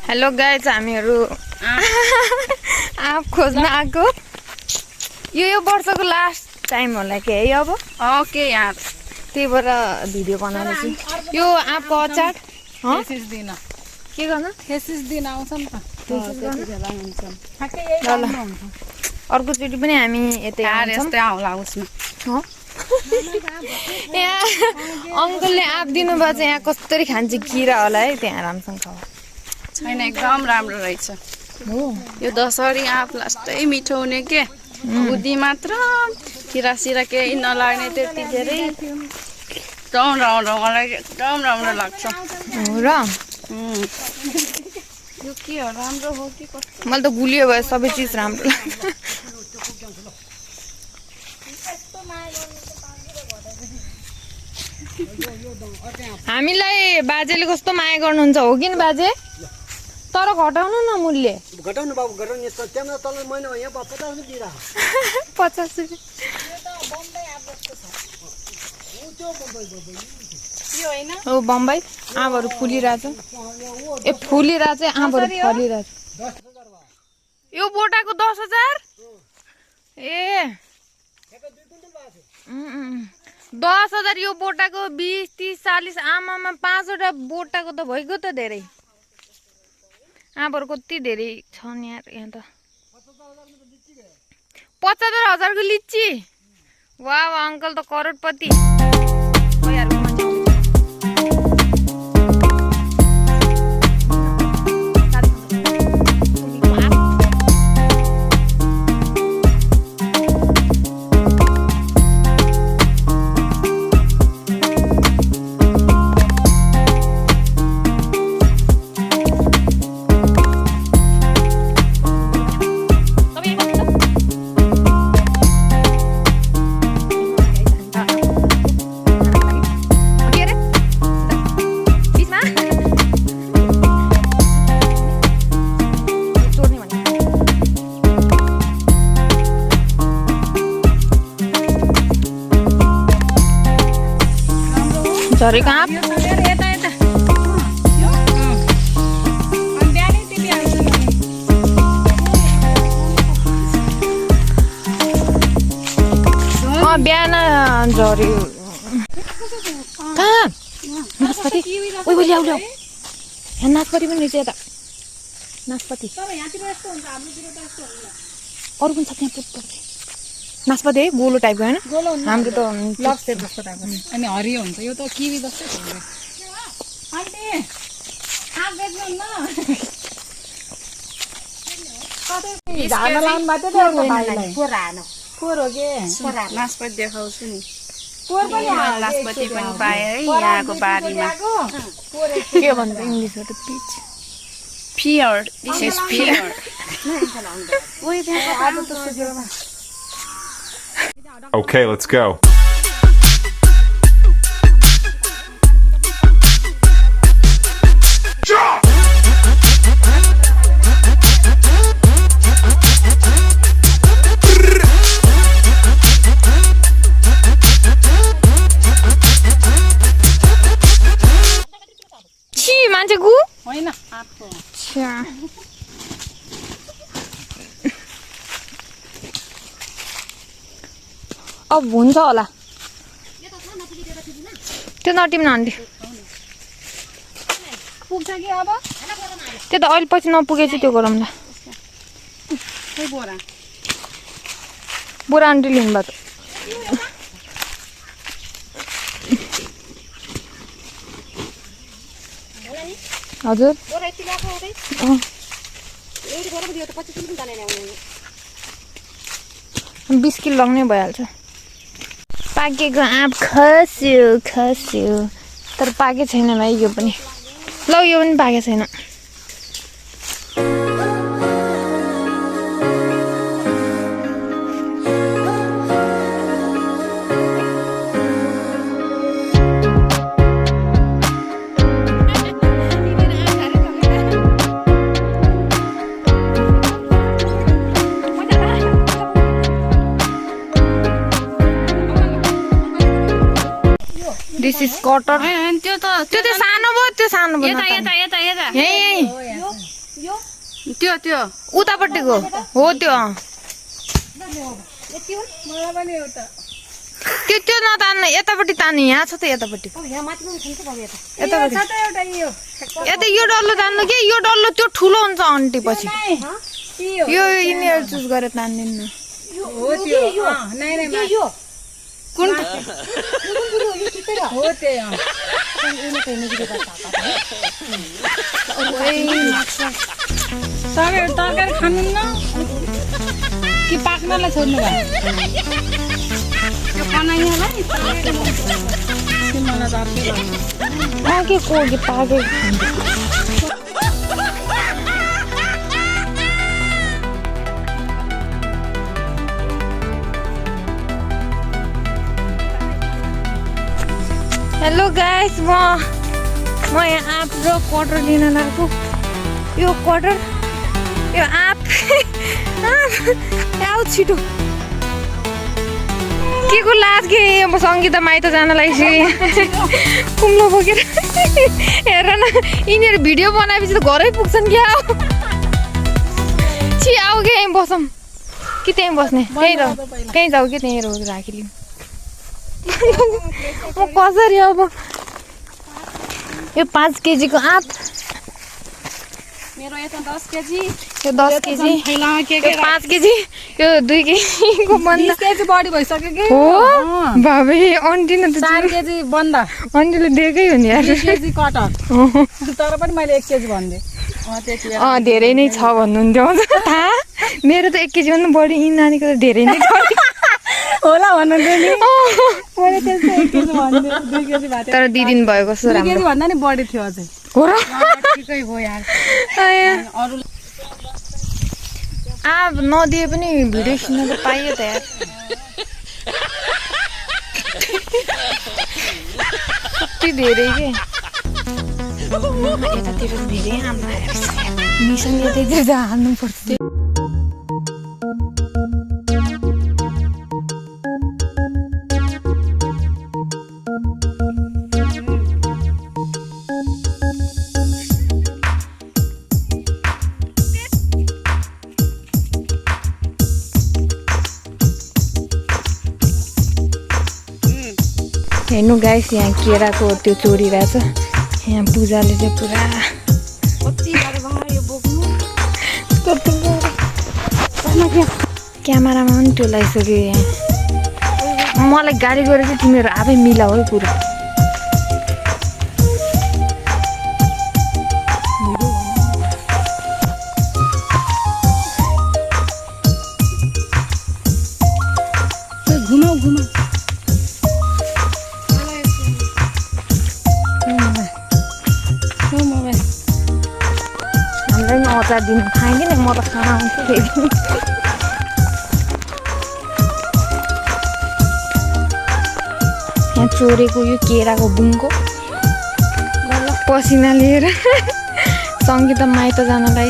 Hello guys हामीहरु आप खोज्न आको यो वर्षको लास्ट टाइम होला के है अब ओके यार त्यही भएर भिडियो बनाउँदै छु यो आपको अचार थेसिस दिन के गर्न थेसिस दिन आउँछ नि त त्यति बेला हुन्छ ठ्याक्कै यही ल टाइममा हुन्छ अर्को चोटी पनि हामी यतै यार आउँछौं यस्तै आउला उसमा अंकलले आप दिनुभयो चाहिँ यहाँ कस्तरी खान्छ किरा होला है त्यहाँ राम्रोसँग खाऊ छैन एकदम राम्रो रहेछ हो यो दशहरी आँप लास्टै मिठो हुने के बुद्धि मात्र किरासिरा केही नलाग्ने त्यति धेरै एकदम राम्रो मलाई एकदम राम्रो लाग्छ हो र यो के हो राम्रो हो कि कस्तो मलाई त गुलियो भयो सबै चिज राम्रो लाग्छ हामीलाई बाजेले कस्तो माया गर्नुहुन्छ हो कि नि बाजे तर घटाउनु न मूल्य घटाउनु बाबु घटाउनु यस्तो त्यहाँ तल महिना यहाँ 50 रुपैयाँ दिइरा 50 रुपैयाँ यो हैन हो बम्बई आँपहरु फुलिरहेछ ए फुलिरहेछ आँपहरु फलिरहेछ यो बोटाको 10,000 ए 10,000 यो बोटाको 20 30 40 आमामा 5 वटा बोटाको त भइगयो त धेरै आँपहरु कति धेरै छन् यार यहाँ त 75,000 को लिच्ची वाह अंकल त करोडपति भइहाल्यो मान्छे झरेको आँप बिहान झऱ्यो कहाँ नासपति ओइ ल्याउ ल्याउ यहाँ नासपति पनि रहेछ यता नासपति अरू पनि छ त्यहाँ पुट्छ नासपति है गोलो टाइपको हैन हाम्रो त लप्सेट जस्तो टाइपको अनि हरियो हुन्छ यो त किवी जस्तै हुन्छ आन्टी आँप बेच्नु न कतै झाना लाउनु मात्रै त एउटा भाइलाई फोर हो के नासपति देखाउँछु नि फोर पनि नासपति पनि पाए है यहाँको बारीमा के भन्छ इंग्लिशबाट pitch fear this is fear ओइ त्यहाँ आज त सुजेमा Okay, let's go. छि मान्छेको होइन आँपको अच्छा अब हुन्छ होला त्यो नटिम्न आन्टी पुग्छ कि अब त्यो त अहिले पछि नपुगेपछि त्यो गरौँ ल खै बोरा बुढा आन्टी लिनुभयो त हजुर 20 किलो लग्नै भइहाल्छ पाकेको आँप खस्यो तर पाके छैन भाइ यो पनि ल यो पनि पाके छैन This is quarter. त्यो त त्यो सानो भयो त्यो सानो भयो यता यता यता यता यही त्यो त्यो उतापट्टिको हो त्यो त्यो त्यो नतान्नु यतापट्टि तान्नु यहाँ छ त यतापट्टि यता यो डल्लो तान्नु के यो डल्लो त्यो ठुलो हुन्छ आन्टी पछि यो यिनीहरू चुज गरेर तान्दिनु कुन तरकारी खानु न कि पाक्नलाई छोड्नु भयो पाकेको कि पाकेको हेलो गाइस म यहाँ आँप र कटर लिन लागेको यो कटर यो आँप आऊ छिटो के को लाज के सङ्गीता माइत जानलाई कुम्लो बोकेर हेर न यिनीहरू भिडियो बनाएपछि त घरै पुग्छन् क्या छि आऊ कि यहीँ बसौँ कि त्यहीँ बस्ने त्यहीँ रह कहीँ जाऊ कि त्यहीँ राखिलिउँ म कसरी अब यो 5 केजीको आँप मेरो यता 10 केजी यो 10 केजी यो 5 केजी यो 2 केजीको बन्द 20 केजी बढी भइसक्यो कि हो बाबे आन्टी न त 4 केजी बन्द आन्टीले दिएकै हो नि यार 20 केजी कटर तर पनि मैले 1 केजी भन्दै धेरै नै छ भन्नुहुन्थ्यो थाहा मेरो त 1 केजी भन्दा बढी यी नानीको त धेरै नै होला भन्नुहुन्थ्यो नि मैले त्यस्तो 1 केजी भन्दै 2 केजी भएको तर 2 दिन भयो कस्तो 2 केजी भन्दा नि बढी थियो अझै हो र ठिकै भयो यार अरु आब नदिए पनि भिडियो खिच्न त पाइयो त यार कति धेरै के यतातिर धेरै आम आएर मिसन यतैतिर हाल्नु पर्छ हेर्नु गाइस यहाँ केराको त्यो चोरिरहेछ यहाँ पूजाले चाहिँ पुरा क्यामेरामा पनि त्यो लगाइसक्यो यहाँ मलाई गाडी गरेर चाहिँ तिमीहरू आफै मिलाऊ है पुरा घुमाउ घुमाउ हामीलाई नि अचार दिनु खाइदिने म त खाना आउँछु फेरि यहाँ चोरेको यो केराको बुङको पसिना लिएर सङ्गीता माइत जानलाई